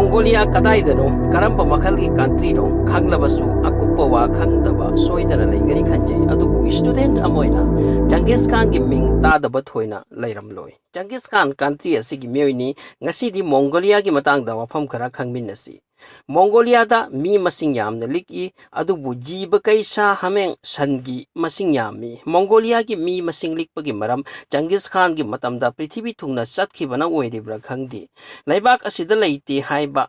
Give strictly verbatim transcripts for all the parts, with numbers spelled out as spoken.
Mongolia ꯀꯗꯥꯏꯗꯅꯣ, ꯀꯔꯝꯕ ꯃꯈꯜꯒꯤ ꯀꯟꯇ꯭ꯔꯤꯅꯣ ꯈꯪꯂꯕꯁꯨ ꯑꯀꯨꯞꯄ ꯋꯥ ꯈꯪꯗꯕ ꯁꯣꯏꯗꯅ ꯂꯩꯒꯅꯤ ꯈꯟꯖꯩ꯫ ꯑꯗꯨꯕꯨ ꯁ꯭ꯇꯨꯗꯦꯟꯠ ꯑꯃ ꯑꯣꯏꯅ ꯆꯪꯒꯤꯁ ꯈꯥꯟꯒꯤ ꯃꯤꯡ ꯇꯥꯗꯕ ꯊꯣꯏꯅ ꯂꯩꯔꯝꯂꯣꯏ꯫ ꯆꯪꯒꯤꯁ ꯈꯥꯟ ꯀꯟꯇ꯭ꯔꯤ ꯑꯁꯤꯒꯤ ꯃꯤꯑꯣꯏꯅꯤ꯫ ꯉꯁꯤꯗꯤ ꯃꯣꯡꯒꯣꯂꯤꯌꯥꯒꯤ ꯃꯇꯥꯡꯗ ꯋꯥꯐꯝ ꯈꯔ ꯈꯪꯃꯤꯟꯅꯁꯤ꯫ ꯃꯣꯡꯒꯣꯂꯤꯌꯥꯗ ꯃꯤ ꯃꯁꯤꯡ ꯌꯥꯝꯅ ꯂꯤꯛꯏ, ꯑꯗꯨꯕꯨ ꯖꯤꯕ ꯀꯩ ꯁꯥ ꯍꯥꯃꯦꯡ ꯁꯟꯒꯤ ꯃꯁꯤꯡ ꯌꯥꯝꯃꯤ꯫ ꯃꯣꯡꯒꯣꯂꯤꯌꯥꯒꯤ ꯃꯤ ꯃꯁꯤꯡ ꯂꯤꯛꯄꯒꯤ ꯃꯔꯝ ꯆꯪꯒꯤꯁ ꯈꯥꯟꯒꯤ ꯃꯇꯝꯗ ꯄ꯭ꯔꯤꯊꯤꯕꯤ ꯊꯨꯡꯅ ꯆꯠꯈꯤꯕꯅ ꯑꯣꯏꯔꯤꯕ꯭ꯔꯥ ꯈꯪꯗꯦ꯫ ꯂꯩꯕꯥꯛ ꯑꯁꯤꯗ ꯂꯩꯇꯦ ꯍꯥꯏꯕ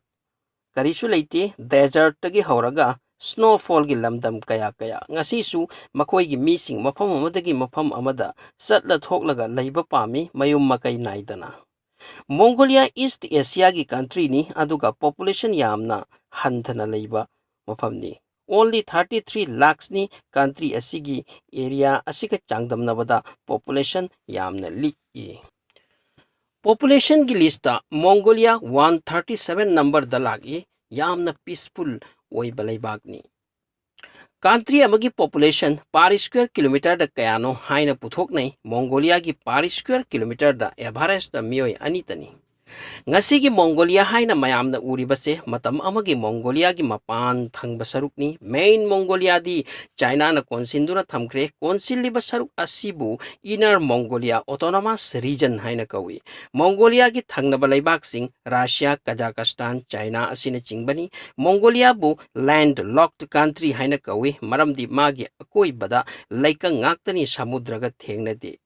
ꯀꯔꯤꯁꯨ ꯂꯩꯇꯦ꯫ ꯗꯦꯖꯔꯠꯇꯒꯤ ꯍꯧꯔꯒ ꯁ꯭ꯅꯣꯐꯣꯜꯒꯤ ꯂꯝꯗꯝ ꯀꯌꯥ ꯀꯌꯥ꯫ ꯉꯁꯤꯁꯨ ꯃꯈꯣꯏꯒꯤ ꯃꯤꯁꯤꯡ ꯃꯐꯝ ꯑꯃꯗꯒꯤ ꯃꯐꯝ ꯑꯃꯗ ꯆꯠꯂ ꯊꯣꯛꯂꯒ ꯂꯩꯕ ꯄꯥꯝꯃꯤ, ꯃꯌꯨꯝ ꯃꯀꯩ ꯅꯥꯏꯗꯅ꯫ ꯃꯣꯡꯒꯣꯂꯤꯌꯥ ꯏꯁ꯭ꯠ ꯑꯦꯁꯤꯌꯥꯒꯤ ꯀꯟꯇ꯭ꯔꯤꯅꯤ, ꯑꯗꯨꯒ ꯄꯣꯄꯨꯂꯦꯁꯟ ꯌꯥꯝꯅ ꯍꯟꯊꯅ ꯂꯩꯕ ꯃꯐꯝꯅꯤ꯫ Only thirty three lakhsꯅꯤ ꯀꯟꯇ꯭ꯔꯤ ꯑꯁꯤꯒꯤ ꯑꯦꯔꯤꯌꯥ ꯑꯁꯤꯒ ꯆꯥꯡꯗꯝꯅꯕꯗ ꯄꯣꯄꯨꯂꯦꯁꯟ ꯌꯥꯝꯅ ꯂꯤꯛꯏ꯫ ꯄꯣꯄꯨꯂꯦꯁꯟꯒꯤ list Mongolia one thirty seven ꯅꯝꯕꯔꯗ ꯂꯥꯛꯏ꯫ ꯌꯥꯝꯅ ꯄꯤꯁꯐꯨꯜ ꯑꯣꯏꯕ ꯂꯩꯕꯥꯛꯅꯤ꯫ ꯀꯟꯇ꯭ꯔꯤ ꯑꯃꯒꯤ ꯄꯣꯄꯨꯂꯦꯁꯟ ꯄꯥꯔ ꯁ꯭ꯀ꯭ꯋꯦꯔ ꯀꯤꯂꯣꯃꯤꯇꯔꯗ ꯀꯌꯥꯅꯣ ꯍꯥꯏꯅ ꯄꯨꯊꯣꯛꯅꯩ꯫ ꯃꯣꯡꯒꯣꯂꯤꯌꯥꯒꯤ ꯄꯥꯔ ꯁ꯭ꯀ꯭ꯋꯦꯔ ꯀꯤꯂꯣꯃꯤꯇꯔꯗ ꯑꯦꯚꯔꯦꯖꯇ ꯃꯤꯑꯣꯏ ꯑꯅꯤꯇꯅꯤ꯫ ꯉꯁꯤꯒꯤ ꯃꯣꯡꯒꯣꯂꯤꯌꯥ ꯍꯥꯏꯅ ꯃꯌꯥꯝꯅ ꯎꯔꯤꯕꯁꯦ ꯃꯇꯝ ꯑꯃꯒꯤ ꯃꯣꯡꯒꯣꯂꯤꯌꯥꯒꯤ ꯃꯄꯥꯟ ꯊꯪꯕ ꯁꯔꯨꯛꯅꯤ꯫ ꯃꯦꯟ ꯃꯣꯡꯒꯣꯂꯤꯌꯥꯗꯤ ꯆꯥꯏꯅꯥꯅ ꯀꯣꯟꯁꯤꯟꯗꯨꯅ ꯊꯝꯈ꯭ꯔꯦ꯫ ꯀꯣꯟꯁꯤꯜꯂꯤꯕ ꯁꯔꯨꯛ ꯑꯁꯤꯕꯨ ꯏꯅꯔ ꯃꯣꯡꯒꯣꯂꯤꯌꯥ ꯑꯣꯇꯣꯅꯣꯃꯁ ꯔꯤꯖꯟ ꯍꯥꯏꯅ ꯀꯧꯏ꯫ ꯃꯣꯡꯒꯣꯂꯤꯌꯥꯒꯤ ꯊꯪꯅꯕ ꯂꯩꯕꯥꯛꯁꯤꯡ ꯔꯥꯁꯤꯌꯥ, ꯀꯖꯥꯀꯁꯇꯥꯟ, ꯆꯥꯏꯅꯥ ꯑꯁꯤꯅꯆꯤꯡꯕꯅꯤ꯫ ꯃꯣꯡꯒꯣꯂꯤꯌꯥꯕꯨ ꯂꯦꯟꯗ ꯂꯣꯛꯇ ꯀꯟꯇ꯭ꯔꯤ ꯍꯥꯏꯅ ꯀꯧꯏ, ꯃꯔꯝꯗꯤ ꯃꯥꯒꯤ ꯑꯀꯣꯏꯕꯗ ꯂꯩꯀꯪ ꯉꯥꯛꯇꯅꯤ, ꯁꯃꯨꯗ꯭ꯔꯒ ꯊꯦꯡꯅꯗꯦ꯫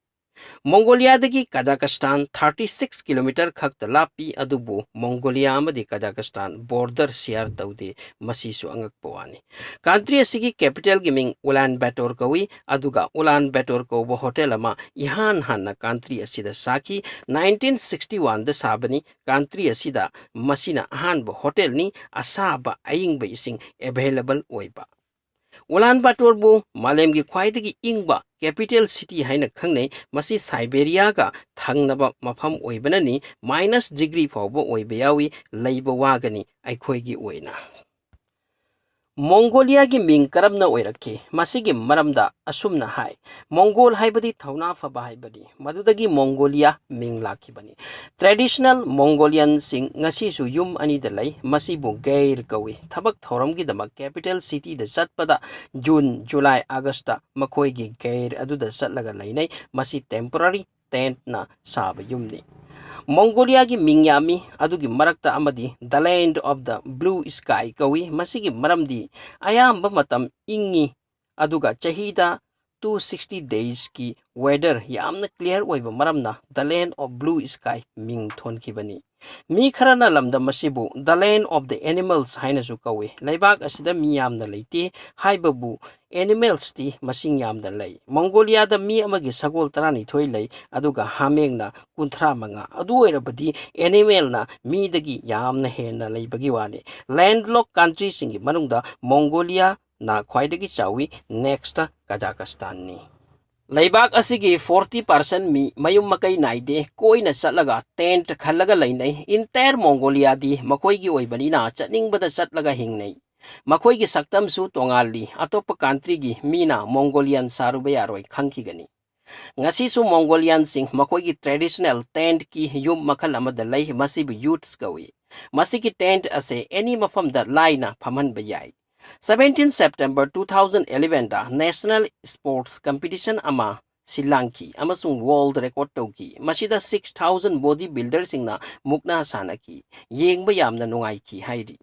ꯃꯣꯡꯒꯣꯂꯤꯌꯥꯗꯒꯤ ꯀꯖꯥꯀꯁꯇꯥꯟ ꯊꯥꯔꯇꯤ ꯁꯤꯛꯁ ꯀꯤꯂꯣꯃꯤꯇꯔ ꯈꯛꯇ ꯂꯥꯞꯄꯤ, ꯑꯗꯨꯕꯨ ꯃꯣꯡꯒꯣꯂꯤꯌꯥ ꯑꯃꯗꯤ ꯀꯖꯥꯀꯁꯇꯥꯟ ꯕꯣꯔꯗꯔ ꯁꯤꯌꯥꯔ ꯇꯧꯗꯦ꯫ ꯃꯁꯤꯁꯨ ꯑꯉꯛꯄ ꯋꯥꯅꯤ꯫ ꯀꯟꯇ꯭ꯔꯤ ꯑꯁꯤꯒꯤ ꯀꯦꯄꯤꯇꯦꯜꯒꯤ ꯃꯤꯡ ꯎꯂꯥꯟ ꯕꯦꯇꯣꯔ ꯀꯧꯏ, ꯑꯗꯨꯒ ꯎꯂꯥꯟ ꯕꯦꯇꯣꯔ ꯀꯧꯕ ꯍꯣꯇꯦꯜ ꯑꯃ ꯏꯍꯥꯟ ꯍꯥꯟꯅ ꯀꯟꯇ꯭ꯔꯤ ꯑꯁꯤꯗ ꯁꯥꯈꯤ꯫ ꯅꯥꯏꯟꯇꯤꯟ ꯁꯤꯛꯁꯇꯤ ꯋꯥꯟꯗ ꯁꯥꯕꯅꯤ꯫ ꯀꯟꯇ꯭ꯔꯤ ꯑꯁꯤꯗ ꯃꯁꯤꯅ ꯑꯍꯥꯟꯕ ꯍꯣꯇꯦꯜꯅꯤ ꯑꯁꯥꯕ ꯑꯏꯪꯕ ꯏꯁꯤꯡ ꯑꯦꯚꯦꯂꯦꯕꯜ ꯑꯣꯏꯕ꯫ ꯎꯂꯥꯟ ꯕꯥꯇꯣꯔꯕꯨ ꯃꯥꯂꯦꯝꯒꯤ ꯈ꯭ꯋꯥꯏꯗꯒꯤ ꯏꯪꯕ ꯀꯦꯄꯤꯇꯦꯜ ꯁꯤꯇꯤ ꯍꯥꯏꯅ ꯈꯪꯅꯩ꯫ ꯃꯁꯤ ꯁꯥꯏꯕꯦꯔꯤꯌꯥꯒ ꯊꯪꯅꯕ ꯃꯐꯝ ꯑꯣꯏꯕꯅꯅꯤ꯫ ꯃꯥꯏꯅꯁ ꯗꯤꯒ꯭ꯔꯤ ꯐꯥꯎꯕ ꯑꯣꯏꯕ ꯌꯥꯎꯏ꯫ ꯂꯩꯕ ꯋꯥꯒꯅꯤ ꯑꯩꯈꯣꯏꯒꯤ ꯑꯣꯏꯅ꯫ ꯃꯣꯡꯒꯣꯂꯤꯌꯥꯒꯤ ꯃꯤꯡ ꯀꯔꯝꯅ ꯑꯣꯏꯔꯛꯈꯤ? ꯃꯁꯤꯒꯤ ꯃꯔꯝꯗ ꯑꯁꯨꯝꯅ ꯍꯥꯏ, ꯃꯣꯡꯒꯣꯜ ꯍꯥꯏꯕꯗꯤ ꯊꯧꯅꯥ ꯐꯕ ꯍꯥꯏꯕꯅꯤ꯫ ꯃꯗꯨꯗꯒꯤ ꯃꯣꯡꯒꯣꯂꯤꯌꯥ ꯃꯤꯡ ꯂꯥꯛꯈꯤꯕꯅꯤ꯫ Traditional ꯃꯣꯡꯒꯣꯂꯤꯌꯟꯁꯤꯡ ꯉꯁꯤꯁꯨ ꯌꯨꯝ ꯑꯅꯤꯗ ꯂꯩ꯫ ꯃꯁꯤꯕꯨ ꯒꯩꯔ ꯀꯧꯏ꯫ ꯊꯕꯛ ꯊꯧꯔꯝꯒꯤꯗꯃꯛ capital cityꯗ ꯆꯠꯄꯗ ꯖꯨꯟ, ꯖꯨꯂꯥꯏ, ꯑꯥꯒꯁꯇ ꯃꯈꯣꯏꯒꯤ ꯒꯩꯔ ꯑꯗꯨꯗ ꯆꯠꯂꯒ ꯂꯩꯅꯩ꯫ ꯃꯁꯤ temporary tentꯅ ꯁꯥꯕ ꯌꯨꯝꯅꯤ꯫ ꯃꯣꯡꯒꯣꯂꯤꯌꯥꯒꯤ ꯃꯤꯡ ꯌꯥꯝꯃꯤ꯫ ꯑꯗꯨꯒꯤ ꯃꯔꯛꯇ ꯑꯃꯗꯤ the land of the blue sky ꯀꯧꯏ꯫ ꯃꯁꯤꯒꯤ ꯃꯔꯝꯗꯤ ꯑꯌꯥꯝꯕ ꯃꯇꯝ ꯏꯪꯉꯤ, ꯑꯗꯨꯒ ꯆꯍꯤꯗ two sixty daysꯀꯤ weather ꯌꯥꯝꯅ clear ꯑꯣꯏꯕ ꯃꯔꯝꯅ the land of blue sky ꯃꯤꯡ ꯊꯣꯟꯈꯤꯕꯅꯤ꯫ ꯃꯤ ꯈꯔꯅ ꯂꯝꯗꯝ ꯑꯁꯤꯕꯨ the land of the animals ꯍꯥꯏꯅꯁꯨ ꯀꯧꯏ꯫ ꯂꯩꯕꯥꯛ ꯑꯁꯤꯗ ꯃꯤ ꯌꯥꯝꯅ ꯂꯩꯇꯦ ꯍꯥꯏꯕꯕꯨ animalsꯇꯤ ꯃꯁꯤꯡ ꯌꯥꯝꯅ ꯂꯩ꯫ ꯃꯣꯡꯒꯣꯂꯤꯌꯥꯗ ꯃꯤ ꯑꯃꯒꯤ ꯁꯒꯣꯜ ꯇꯔꯥꯅꯤꯊꯣꯏ ꯂꯩ, ꯑꯗꯨꯒ ꯍꯥꯃꯦꯡꯅ ꯀꯨꯟꯊ꯭ꯔꯥ ꯃꯉꯥ꯫ ꯑꯗꯨ ꯑꯣꯏꯔꯕꯗꯤ animalꯅ ꯃꯤꯗꯒꯤ ꯌꯥꯝꯅ ꯍꯦꯟꯅ ꯂꯩꯕꯒꯤ ꯋꯥꯅꯤ꯫ Landlocked countryꯁꯤꯡꯒꯤ ꯃꯅꯨꯡꯗ ꯃꯣꯡꯒꯣꯂꯤꯌꯥꯅ ꯈ꯭ꯋꯥꯏꯗꯒꯤ ꯆꯥꯎꯏ, nextꯇ ꯀꯖꯥꯀꯁꯇꯥꯟꯅꯤ꯫ ꯂꯩꯕꯥꯛ ꯑꯁꯤꯒꯤ forty percent ꯃꯤ ꯃꯌꯨꯝ ꯃꯀꯩ ꯅꯥꯏꯗꯦ, ꯀꯣꯏꯅ ꯆꯠꯂꯒ tent ꯈꯜꯂꯒ ꯂꯩꯅꯩ꯫ Entire ꯃꯣꯡꯒꯣꯂꯤꯌꯥꯗꯤ ꯃꯈꯣꯏꯒꯤ ꯑꯣꯏꯕꯅꯤꯅ ꯆꯠꯅꯤꯡꯕꯗ ꯆꯠꯂꯒ ꯍꯤꯡꯅꯩ꯫ ꯃꯈꯣꯏꯒꯤ ꯁꯛꯇꯝꯁꯨ ꯇꯣꯉꯥꯜꯂꯤ꯫ ꯑꯇꯣꯞꯄ countryꯒꯤ ꯃꯤꯅ ꯃꯣꯡꯒꯣꯂꯤꯌꯟ ꯁꯥꯔꯨꯕ ꯌꯥꯔꯣꯏ ꯈꯪꯈꯤꯒꯅꯤ꯫ ꯉꯁꯤꯁꯨ ꯃꯣꯡꯒꯣꯂꯤꯌꯟꯁꯤꯡ ꯃꯈꯣꯏꯒꯤ traditional tentꯀꯤ ꯌꯨꯝ ꯃꯈꯜ ꯑꯃꯗ ꯂꯩ꯫ ꯃꯁꯤꯕꯨ yurts ꯀꯧꯏ꯫ ꯃꯁꯤꯒꯤ tent ꯑꯁꯦ any ꯃꯐꯝꯗ ꯂꯥꯏꯅ ꯐꯝꯍꯟꯕ ꯌꯥꯏ꯫ Seventeen September two thousand elevenꯗ national sports competition ꯑꯃ ꯁꯤꯜꯂꯥꯡꯈꯤ ꯑꯃꯁꯨꯡ world record ꯇꯧꯈꯤ꯫ ꯃꯁꯤꯗ six thousand body builderꯁꯤꯡꯅ ꯃꯨꯛꯅꯥ ꯁꯥꯟꯅꯈꯤ꯫ ꯌꯦꯡꯕ ꯌꯥꯝꯅ ꯅꯨꯡꯉꯥꯏꯈꯤ ꯍꯥꯏꯔꯤ꯫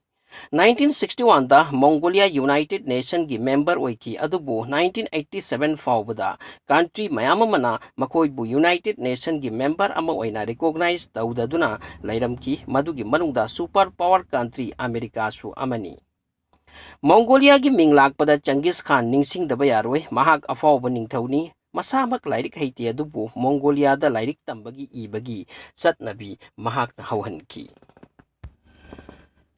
Nineteen sixty oneꯗ Mongolia United Nationꯒꯤ member ꯑꯣꯏꯈꯤ, ꯑꯗꯨꯕꯨ nineteen eighty seven ꯐꯥꯎꯕꯗ country ꯃꯌꯥꯝ ꯑꯃꯅ ꯃꯈꯣꯏꯕꯨ United Nationꯒꯤ member ꯑꯃ ꯑꯣꯏꯅ recognize ꯇꯧꯗꯗꯨꯅ ꯂꯩꯔꯝꯈꯤ, ꯃꯗꯨꯒꯤ ꯃꯅꯨꯡꯗ super power country ꯑꯃꯦꯔꯤꯀꯥꯁꯨ ꯑꯃꯅꯤ꯫ ꯃꯣꯡꯒꯣꯂꯤꯌꯥꯒꯤ ꯃꯤꯡ ꯂꯥꯛꯄꯗ ꯆꯪꯒꯤꯁ ꯈꯥꯟ ꯅꯤꯡꯁꯤꯡꯗꯕ ꯌꯥꯔꯣꯏ꯫ ꯃꯍꯥꯛ ꯑꯐꯥꯎꯕ ꯅꯤꯡꯊꯧꯅꯤ꯫ ꯃꯁꯥꯃꯛ ꯂꯥꯏꯔꯤꯛ ꯍꯩꯇꯦ, ꯑꯗꯨꯕꯨ ꯃꯣꯡꯒꯣꯂꯤꯌꯥꯗ ꯂꯥꯏꯔꯤꯛ ꯇꯝꯕꯒꯤ ꯏꯕꯒꯤ ꯆꯠꯅꯕꯤ ꯃꯍꯥꯛꯅ ꯍꯧꯍꯟꯈꯤ꯫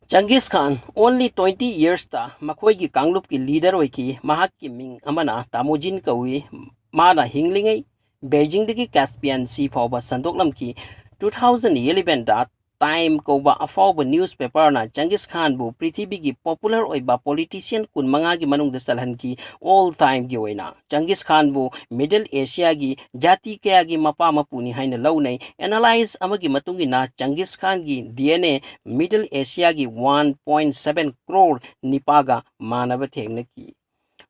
ꯆꯪꯒꯤꯁ ꯈꯥꯟ only twenty yearsꯇ ꯃꯈꯣꯏꯒꯤ ꯀꯥꯡꯂꯨꯞꯀꯤ leader ꯑꯣꯏꯈꯤ꯫ ꯃꯍꯥꯛꯀꯤ ꯃꯤꯡ ꯑꯃꯅ ꯇꯥꯃꯨꯖꯤꯟ ꯀꯧꯏ꯫ ꯃꯥꯅ ꯍꯤꯡꯂꯤꯉꯩ ꯕꯦꯏꯖꯤꯡꯗꯒꯤ Caspian Sea ꯐꯥꯎꯕ ꯁꯟꯗꯣꯛꯂꯝꯈꯤ꯫ Two thousand elevenꯗ Time ꯀꯧꯕ ꯑꯐꯥꯎꯕ newspaperꯅ ꯆꯪꯒꯤꯁ ꯈꯥꯟꯕꯨ ꯄ꯭ꯔꯤꯊꯤꯕꯤꯒꯤ popular ꯑꯣꯏꯕ politician ꯀꯨꯟꯃꯉꯥꯒꯤ ꯃꯅꯨꯡꯗ ꯆꯜꯍꯟꯈꯤ꯫ All timeꯒꯤ ꯑꯣꯏꯅ ꯆꯪꯒꯤꯁ ꯈꯥꯟꯕꯨ Middle Asiaꯒꯤ ꯖꯥꯇꯤ ꯀꯌꯥꯒꯤ ꯃꯄꯥ ꯃꯄꯨꯅꯤ ꯍꯥꯏꯅ ꯂꯧꯅꯩ꯫ Analyst ꯑꯃꯒꯤ ꯃꯇꯨꯡ ꯏꯟꯅ ꯆꯪꯒꯤꯁ ꯈꯥꯟꯒꯤ DNA Middle Asiaꯒꯤ one point seven crore ꯅꯤꯄꯥꯒ ꯃꯥꯟꯅꯕ ꯊꯦꯡꯅꯈꯤ꯫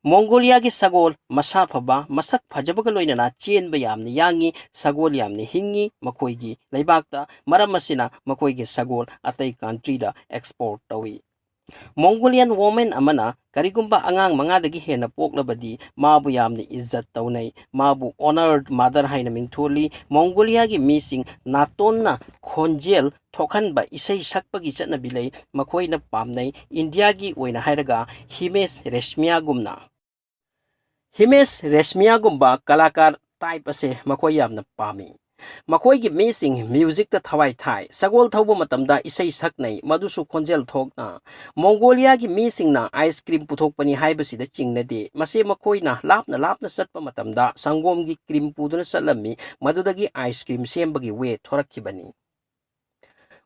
ꯃꯣꯡꯒꯣꯂꯤꯌꯥꯒꯤ ꯁꯒꯣꯜ ꯃꯁꯥ ꯐꯕ, ꯃꯁꯛ ꯐꯖꯕꯒ ꯂꯣꯏꯅꯅ ꯆꯦꯟꯕ ꯌꯥꯝꯅ ꯌꯥꯡꯉꯤ, ꯁꯒꯣꯜ ꯌꯥꯝꯅ ꯍꯤꯡꯉꯤ ꯃꯈꯣꯏꯒꯤ ꯂꯩꯕꯥꯛꯇ, ꯃꯔꯝ ꯑꯁꯤꯅ ꯃꯈꯣꯏꯒꯤ ꯁꯒꯣꯜ ꯑꯇꯩ countryꯗ export ꯇꯧꯏ꯫ Mongolian woman ꯑꯃꯅ ꯀꯔꯤꯒꯨꯝꯕ ꯑꯉꯥꯡ ꯃꯉꯥꯗꯒꯤ ꯍꯦꯟꯅ ꯄꯣꯛꯂꯕꯗꯤ ꯃꯥꯕꯨ ꯌꯥꯝꯅ ꯏꯖꯠ ꯇꯧꯅꯩ, ꯃꯥꯕꯨ honoured mother ꯍꯥꯏꯅ ꯃꯤꯡꯊꯣꯜꯂꯤ꯫ ꯃꯣꯡꯒꯣꯂꯤꯌꯥꯒꯤ ꯃꯤꯁꯤꯡ ꯅꯥꯇꯣꯟꯅ ꯈꯣꯟꯖꯦꯜ ꯊꯣꯛꯍꯟꯕ ꯏꯁꯩ ꯁꯛꯄꯒꯤ ꯆꯠꯅꯕꯤ ꯂꯩ, ꯃꯈꯣꯏꯅ ꯄꯥꯝꯅꯩ꯫ ꯏꯟꯗꯤꯌꯥꯒꯤ ꯑꯣꯏꯅ ꯍꯥꯏꯔꯒ ꯍꯤꯃꯦꯁ ꯔꯦꯁꯃꯤꯌꯥꯒꯨꯝꯅ꯫ ꯍꯤꯃꯦꯁ ꯔꯦꯁꯃꯤꯌꯥꯒꯨꯝꯕ ꯀꯂꯥꯀꯥꯔ type ꯑꯁꯦ ꯃꯈꯣꯏ ꯌꯥꯝꯅ ꯄꯥꯝꯃꯤ꯫ ꯃꯈꯣꯏꯒꯤ ꯃꯤꯁꯤꯡ musicꯇ ꯊꯋꯥꯏ ꯊꯥꯏ꯫ ꯁꯒꯣꯜ ꯊꯧꯕ ꯃꯇꯝꯗ ꯏꯁꯩ ꯁꯛꯅꯩ, ꯃꯗꯨꯁꯨ ꯈꯣꯟꯖꯦꯜ ꯊꯣꯛꯅ꯫ ꯃꯣꯡꯒꯣꯂꯤꯌꯥꯒꯤ ꯃꯤꯁꯤꯡꯅ ice cream ꯄꯨꯊꯣꯛꯄꯅꯤ ꯍꯥꯏꯕꯁꯤꯗ ꯆꯤꯡꯅꯗꯦ꯫ ꯃꯁꯤ ꯃꯈꯣꯏꯅ ꯂꯥꯞꯅ ꯂꯥꯞꯅ ꯆꯠꯄ ꯃꯇꯝꯗ ꯁꯪꯒꯣꯝꯒꯤ cream ꯄꯨꯗꯨꯅ ꯆꯠꯂꯝꯃꯤ, ꯃꯗꯨꯗꯒꯤ ice cream ꯁꯦꯝꯕꯒꯤ way ꯊꯣꯔꯛꯈꯤꯕꯅꯤ꯫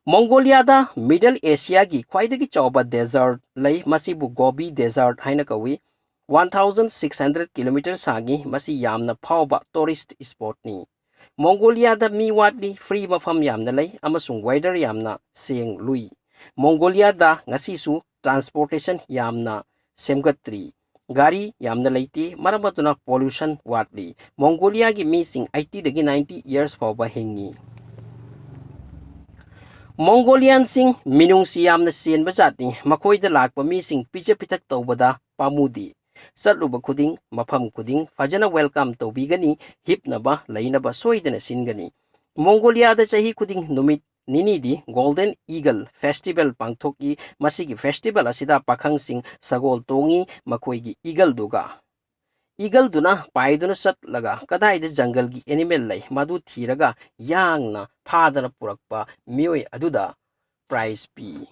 ꯃꯣꯡꯒꯣꯂꯤꯌꯥꯗ Middle Asiaꯒꯤ ꯈ꯭ꯋꯥꯏꯗꯒꯤ ꯆꯥꯎꯕ desert ꯂꯩ, ꯃꯁꯤꯕꯨ Gobi Desert ꯍꯥꯏꯅ ꯀꯧꯏ꯫ One thousand six hundred kilometer ꯁꯥꯡꯉꯤ, ꯃꯁꯤ ꯌꯥꯝꯅ ꯐꯥꯎꯕ tourist spotꯅꯤ꯫ ꯃꯣꯡꯒꯣꯂꯤꯌꯥꯗ ꯃꯤ ꯋꯥꯠꯂꯤ, free ꯃꯐꯝ ꯌꯥꯝꯅ ꯂꯩ ꯑꯃꯁꯨꯡ weather ꯌꯥꯝꯅ ꯁꯦꯡ ꯂꯨꯏ꯫ ꯃꯣꯡꯒꯣꯂꯤꯌꯥꯗ ꯉꯁꯤꯁꯨ transportation ꯌꯥꯝꯅ ꯁꯦꯝꯒꯠꯇ꯭ꯔꯤ꯫ ꯒꯥꯔꯤ ꯌꯥꯝꯅ ꯂꯩꯇꯦ, ꯃꯔꯝ ꯑꯗꯨꯅ pollution ꯋꯥꯠꯂꯤ꯫ ꯃꯣꯡꯒꯣꯂꯤꯌꯥꯒꯤ ꯃꯤꯁꯤꯡ eightyꯗꯒꯤ ninety years ꯐꯥꯎꯕ ꯍꯤꯡꯉꯤ꯫ ꯃꯣꯡꯒꯣꯂꯤꯌꯥꯟꯁꯤꯡ ꯃꯤꯅꯨꯡꯁꯤ ꯌꯥꯝꯅ ꯆꯦꯟꯕ ꯖꯥꯠꯅꯤ꯫ ꯃꯈꯣꯏꯗ ꯂꯥꯛꯄ ꯃꯤꯁꯤꯡ ꯄꯤꯖ ꯄꯤꯊꯛ ꯇꯧꯕꯗ ꯄꯥꯝꯃꯨꯗꯦ꯫ ꯆꯠꯂꯨꯕ ꯈꯨꯗꯤꯡ, ꯃꯐꯝ ꯈꯨꯗꯤꯡ ꯐꯖꯅ welcome ꯇꯧꯕꯤꯒꯅꯤ, ꯍꯤꯞꯅꯕ, ꯂꯩꯅꯕ ꯁꯣꯏꯗꯅ ꯁꯤꯟꯒꯅꯤ꯫ ꯃꯣꯡꯒꯣꯂꯤꯌꯥꯗ ꯆꯍꯤ ꯈꯨꯗꯤꯡ ꯅꯨꯃꯤꯠ ꯅꯤꯅꯤꯗꯤ Golden Eagle Festival ꯄꯥꯡꯊꯣꯛꯏ꯫ ꯃꯁꯤꯒꯤ festival ꯑꯁꯤꯗ ꯄꯥꯈꯪꯁꯤꯡ ꯁꯒꯣꯜ ꯇꯣꯡꯏ, ꯃꯈꯣꯏꯒꯤ eagleꯗꯨꯒ꯫ Eagleꯗꯨꯅ ꯄꯥꯏꯗꯨꯅ ꯆꯠꯂꯒ ꯀꯗꯥꯏꯗ ꯖꯪꯒꯜꯒꯤ animal ꯂꯩ, ꯃꯗꯨ ꯊꯤꯔꯒ ꯌꯥꯡꯅ ꯐꯥꯗꯅ ꯄꯨꯔꯛꯄ ꯃꯤꯑꯣꯏ ꯑꯗꯨꯗ prize ꯄꯤ꯫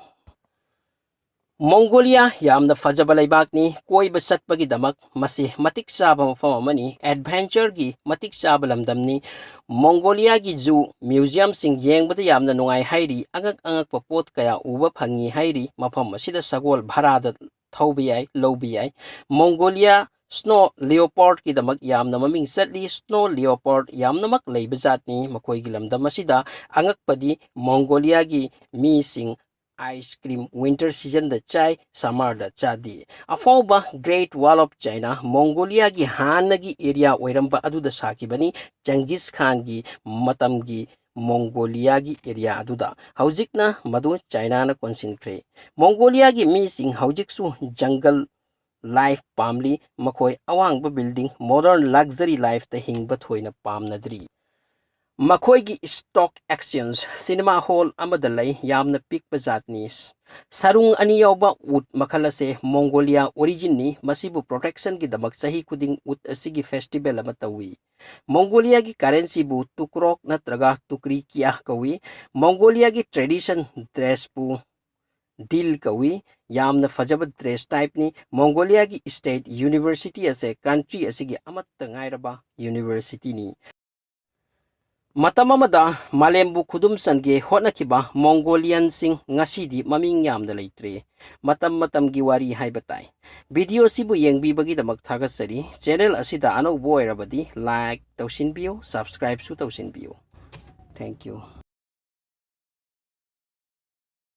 ꯃꯣꯡꯒꯣꯂꯤꯌꯥ ꯌꯥꯝꯅ ꯐꯖꯕ ꯂꯩꯕꯥꯛꯅꯤ꯫ ꯀꯣꯏꯕ ꯆꯠꯄꯒꯤꯗꯃꯛ ꯃꯁꯤ ꯃꯇꯤꯛ ꯆꯥꯕ ꯃꯐꯝ ꯑꯃꯅꯤ꯫ ꯑꯦꯗꯚꯦꯟꯆꯔꯒꯤ ꯃꯇꯤꯛ ꯆꯥꯕ ꯂꯝꯗꯝꯅꯤ꯫ ꯃꯣꯡꯒꯣꯂꯤꯌꯥꯒꯤ ꯖꯨ, ꯃ꯭ꯌꯨꯖꯤꯌꯝꯁꯤꯡ ꯌꯦꯡꯕꯗ ꯌꯥꯝꯅ ꯅꯨꯡꯉꯥꯏ ꯍꯥꯏꯔꯤ꯫ ꯑꯉꯛ ꯑꯉꯛꯄ ꯄꯣꯠ ꯀꯌꯥ ꯎꯕ ꯐꯪꯉꯤ ꯍꯥꯏꯔꯤ꯫ ꯃꯐꯝ ꯑꯁꯤꯗ ꯁꯒꯣꯜ ꯚꯔꯥꯗ ꯊꯧꯕ ꯌꯥꯏ, ꯂꯧꯕ ꯌꯥꯏ꯫ ꯃꯣꯡꯒꯣꯂꯤꯌꯥ ꯁ꯭ꯅꯣ ꯂꯤꯑꯣꯄꯥꯔꯗꯀꯤꯗꯃꯛ ꯌꯥꯝꯅ ꯃꯃꯤꯡ ꯆꯠꯂꯤ꯫ ꯁ꯭ꯅꯣ ꯂꯤꯑꯣꯄꯥꯔꯗ ꯌꯥꯝꯅꯃꯛ ꯂꯩꯕ ꯖꯥꯠꯅꯤ꯫ ꯃꯈꯣꯏꯒꯤ ꯂꯝꯗꯝ ꯑꯁꯤꯗ ꯑꯉꯛꯄꯗꯤ ꯃꯣꯡꯒꯣꯂꯤꯌꯥꯒꯤ ꯃꯤꯁꯤꯡ ꯑꯥꯏꯁ ꯀ꯭ꯔꯤꯝ ꯋꯤꯟꯇꯔ ꯁꯤꯖꯟꯗ ꯆꯥꯏ, ꯁꯝꯃꯔꯗ ꯆꯥꯗꯦ꯫ ꯑꯐꯥꯎꯕ ꯒ꯭ꯔꯦꯠ ꯋꯥꯜ ꯑꯣꯐ ꯆꯥꯏꯅꯥ ꯃꯣꯡꯒꯣꯂꯤꯌꯥꯒꯤ ꯍꯥꯟꯅꯒꯤ ꯑꯦꯔꯤꯌꯥ ꯑꯣꯏꯔꯝꯕ ꯑꯗꯨꯗ ꯁꯥꯈꯤꯕꯅꯤ꯫ ꯆꯪꯒꯤꯁ ꯈꯥꯟꯒꯤ ꯃꯇꯝꯒꯤ ꯃꯣꯡꯒꯣꯂꯤꯌꯥꯒꯤ ꯑꯦꯔꯤꯌꯥ ꯑꯗꯨꯗ꯫ ꯍꯧꯖꯤꯛꯅ ꯃꯗꯨ ꯆꯥꯏꯅꯥꯅ ꯀꯣꯟꯁꯤꯟꯈ꯭ꯔꯦ꯫ ꯃꯣꯡꯒꯣꯂꯤꯌꯥꯒꯤ ꯃꯤꯁꯤꯡ ꯍꯧꯖꯤꯛꯁꯨ ꯖꯪꯒꯜ ꯂꯥꯏꯐ ꯄꯥꯝꯂꯤ꯫ ꯃꯈꯣꯏ ꯑꯋꯥꯡꯕ ꯕꯤꯜꯗꯤꯡ, ꯃꯣꯗꯔꯟ ꯂꯛꯖꯔꯤ ꯂꯥꯏꯐꯇ ꯍꯤꯡꯕ ꯊꯣꯏꯅ ꯄꯥꯝꯅꯗ꯭ꯔꯤ꯫ ꯃꯈꯣꯏꯒꯤ ꯁ꯭ꯇꯣꯛ ꯑꯦꯛꯁꯆꯦꯟꯖ ꯁꯤꯅꯦꯃꯥ ꯍꯣꯜ ꯑꯃꯗ ꯂꯩ, ꯌꯥꯝꯅ ꯄꯤꯛꯄ ꯖꯥꯠꯅꯤ꯫ ꯁꯔꯨꯡ ꯑꯅꯤ ꯌꯥꯎꯕ ꯎꯠ ꯃꯈꯜ ꯑꯁꯦ ꯃꯣꯡꯒꯣꯂꯤꯌꯥ ꯑꯣꯔꯤꯖꯤꯟꯅꯤ꯫ ꯃꯁꯤꯕꯨ ꯄ꯭ꯔꯣꯇꯦꯛꯁꯟꯒꯤꯗꯃꯛ ꯆꯍꯤ ꯈꯨꯗꯤꯡ ꯎꯠ ꯑꯁꯤꯒꯤ ꯐꯦꯁꯇꯤꯚꯦꯜ ꯑꯃ ꯇꯧꯏ꯫ ꯃꯣꯡꯒꯣꯂꯤꯌꯥꯒꯤ ꯀꯔꯦꯟꯁꯤꯕꯨ ꯇꯨꯀ꯭ꯔꯣꯛ ꯅꯠꯇ꯭ꯔꯒ ꯇꯨꯀ꯭ꯔꯤ ꯀꯤꯌꯥ ꯀꯧꯏ꯫ ꯃꯣꯡꯒꯣꯂꯤꯌꯥꯒꯤ ꯇ꯭ꯔꯦꯗꯤꯁꯟ ꯗ꯭ꯔꯦꯁꯄꯨ ꯗꯤꯜ ꯀꯧꯏ꯫ ꯌꯥꯝꯅ ꯐꯖꯕ ꯗ꯭ꯔꯦꯁ ꯇꯥꯏꯞꯅꯤ꯫ ꯃꯣꯡꯒꯣꯂꯤꯌꯥꯒꯤ ꯁ꯭ꯇꯦꯠ ꯌꯨꯅꯤꯚꯔꯁꯤꯇꯤ ꯑꯁꯦ ꯀꯟꯇ꯭ꯔꯤ ꯑꯁꯤꯒꯤ ꯑꯃꯠꯇ ꯉꯥꯏꯔꯕ ꯌꯨꯅꯤꯚꯔꯁꯤꯇꯤꯅꯤ꯫ ꯃꯇꯝ ꯑꯃꯗ ꯃꯥꯂꯦꯝꯕꯨ ꯈꯨꯗꯨꯝ ꯆꯟꯒꯦ ꯍꯣꯠꯅꯈꯤꯕ ꯃꯣꯡꯒꯣꯂꯤꯌꯟꯁꯤꯡ ꯉꯁꯤꯗꯤ ꯃꯃꯤꯡ ꯌꯥꯝꯅ ꯂꯩꯇ꯭ꯔꯦ꯫ ꯃꯇꯝ ꯃꯇꯝꯒꯤ ꯋꯥꯔꯤ ꯍꯥꯏꯕ ꯇꯥꯏ꯫ ꯚꯤꯗꯤꯑꯣꯁꯤꯕꯨ ꯌꯦꯡꯕꯤꯕꯒꯤꯗꯃꯛ ꯊꯥꯒꯠꯆꯔꯤ꯫ ꯆꯦꯅꯦꯜ ꯑꯁꯤꯗ ꯑꯅꯧꯕ ꯑꯣꯏꯔꯕꯗꯤ ꯂꯥꯏꯛ ꯇꯧꯁꯤꯟꯕꯤꯌꯨ, ꯁꯕꯁꯀ꯭ꯔꯥꯏꯕꯁꯨ ꯇꯧꯁꯤꯟꯕꯤꯌꯨ꯫ Thank you꯫